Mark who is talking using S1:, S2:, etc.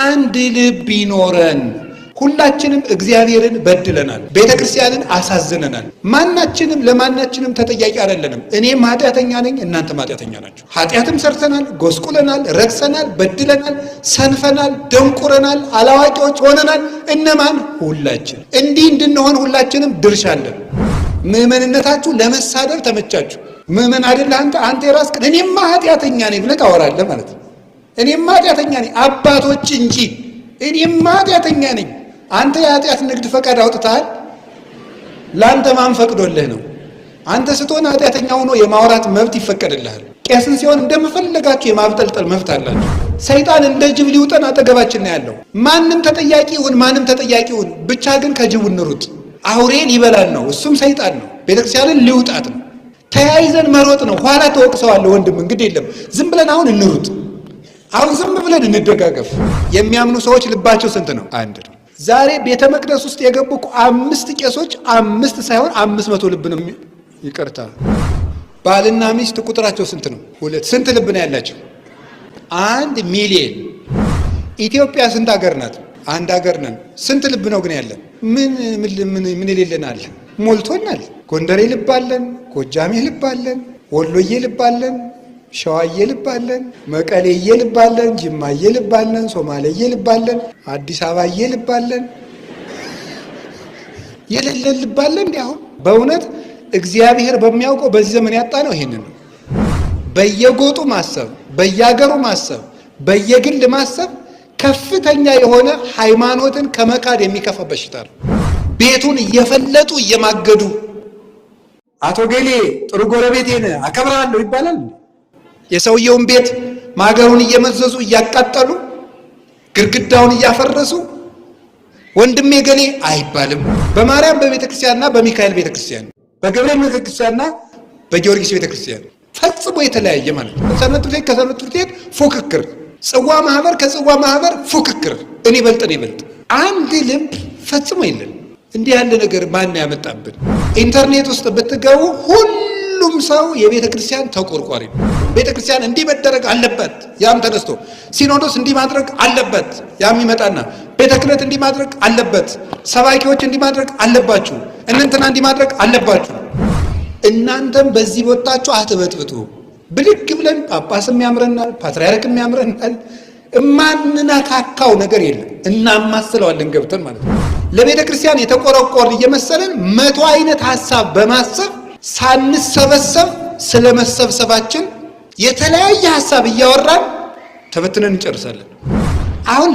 S1: አንድ ልብ ይኖረን። ሁላችንም እግዚአብሔርን በድለናል፣ ቤተ ክርስቲያንን አሳዝነናል። ማናችንም ለማናችንም ተጠያቂ አይደለንም። እኔም ኃጢአተኛ ነኝ፣ እናንተም ኃጢአተኛ ናችሁ። ኃጢአትም ሰርተናል፣ ጎስቁለናል፣ ረክሰናል፣ በድለናል፣ ሰንፈናል፣ ደንቁረናል፣ አላዋቂዎች ሆነናል። እነማን? ሁላችን። እንዲህ እንድንሆን ሁላችንም ድርሻ አለን። ምዕመንነታችሁ ለመሳደብ ተመቻችሁ። ምዕመን አይደለህ አንተ አንተ የራስህ እኔማ ኃጢአተኛ ነኝ ብለህ ታወራለህ ማለት ነው። እኔማ ኃጢአተኛ ነኝ አባቶች እንጂ እኔማ ኃጢአተኛ ነኝ። አንተ የኃጢአት ንግድ ፈቃድ አውጥተሃል። ለአንተ ማን ፈቅዶልህ ነው? አንተ ስትሆን ኃጢአተኛ ሆኖ የማውራት መብት ይፈቀድልሃል። ቄስን ሲሆን እንደምፈለጋችሁ የማብጠልጠል መብት አላችሁ። ሰይጣን እንደ ጅብ ሊውጠን አጠገባችን ነው ያለው። ማንም ተጠያቂ ይሁን ማንም ተጠያቂ ይሁን፣ ብቻ ግን ከጅቡ እንሩጥ። አውሬ ሊበላን ነው፣ እሱም ሰይጣን ነው። ቤተክርስቲያንን ሊውጣት ነው። ተያይዘን መሮጥ ነው። ኋላ ተወቅሰዋለሁ ወንድም፣ እንግዲህ የለም ዝም ብለን አሁን እንሩጥ። አሁን ዝም ብለን እንደጋገፍ። የሚያምኑ ሰዎች ልባቸው ስንት ነው? አንድ ነው። ዛሬ ቤተ መቅደስ ውስጥ የገቡ እኮ 5 ቄሶች 5 ሳይሆን 500 ልብ ነው። ይቅርታ፣ ባልና ሚስት ቁጥራቸው ስንት ነው? 2። ስንት ልብ ነው ያላቸው? 1 ሚሊዮን። ኢትዮጵያ ስንት ሀገር ናት? አንድ ሀገር ነን። ስንት ልብ ነው ግን ያለን? ምን ምን ምን የሌለን አለ? ሞልቶናል። ጎንደሬ ልብ አለን፣ ጎጃሜ ልብ አለን፣ ወሎዬ ልብ አለን፣ ሸዋዬ ልብ አለን፣ መቀሌዬ ልብ አለን፣ ጅማዬ ልብ አለን፣ ሶማሌዬ ልብ አለን፣ አዲስ አበባዬ ልብ አለን። የሌለን ልብ አለን እንዴ? አሁን በእውነት እግዚአብሔር በሚያውቀው በዚህ ዘመን ያጣ ነው ይሄንን ነው። በየጎጡ ማሰብ፣ በየሀገሩ ማሰብ፣ በየግል ማሰብ ከፍተኛ የሆነ ሃይማኖትን ከመካድ የሚከፋ በሽታ ነው። ቤቱን እየፈለጡ እየማገዱ አቶ ገሌ ጥሩ ጎረቤቴ ነህ አከብርሃለሁ ይባላል። የሰውየውን ቤት ማገሩን እየመዘዙ እያቃጠሉ ግድግዳውን እያፈረሱ ወንድሜ ገሌ አይባልም። በማርያም በቤተክርስቲያንና በሚካኤል ቤተክርስቲያን፣ በገብርኤል ቤተክርስቲያንና በጊዮርጊስ ቤተክርስቲያን ፈጽሞ የተለያየ ማለት ነው። ሰንበት ትምህርት ቤት ከሰንበት ትምህርት ቤት ፉክክር፣ ጽዋ ማህበር ከጽዋ ማህበር ፉክክር፣ እኔ በልጥ እኔ በልጥ፣ አንድ ልብ ፈጽሞ የለም። እንዲህ ያለ ነገር ማን ያመጣብን? ኢንተርኔት ውስጥ ብትገቡ ሁሉም ሰው የቤተ ክርስቲያን ተቆርቋሪ ነው። ቤተ ክርስቲያን እንዲህ መደረግ አለበት፣ ያም ተነስቶ ሲኖዶስ እንዲህ ማድረግ አለበት፣ ያም ይመጣና ቤተ ክህነት እንዲህ ማድረግ አለበት፣ ሰባኪዎች እንዲህ ማድረግ አለባችሁ፣ እንንትና እንዲህ ማድረግ አለባችሁ። እናንተም በዚህ ወጣችሁ አትበጥብጡ። ብድግ ብለን ጳጳስም ያምረናል፣ ፓትርያርክም ያምረናል፣ እማንነካካው ነገር የለም። እናማስለዋለን ገብተን ማለት ነው። ለቤተ ክርስቲያን የተቆረቆርን እየመሰለን 100 አይነት ሐሳብ በማሰብ ሳንሰበሰብ ስለመሰብሰባችን የተለያየ ሐሳብ እያወራን ተበትነን እንጨርሳለን። አሁን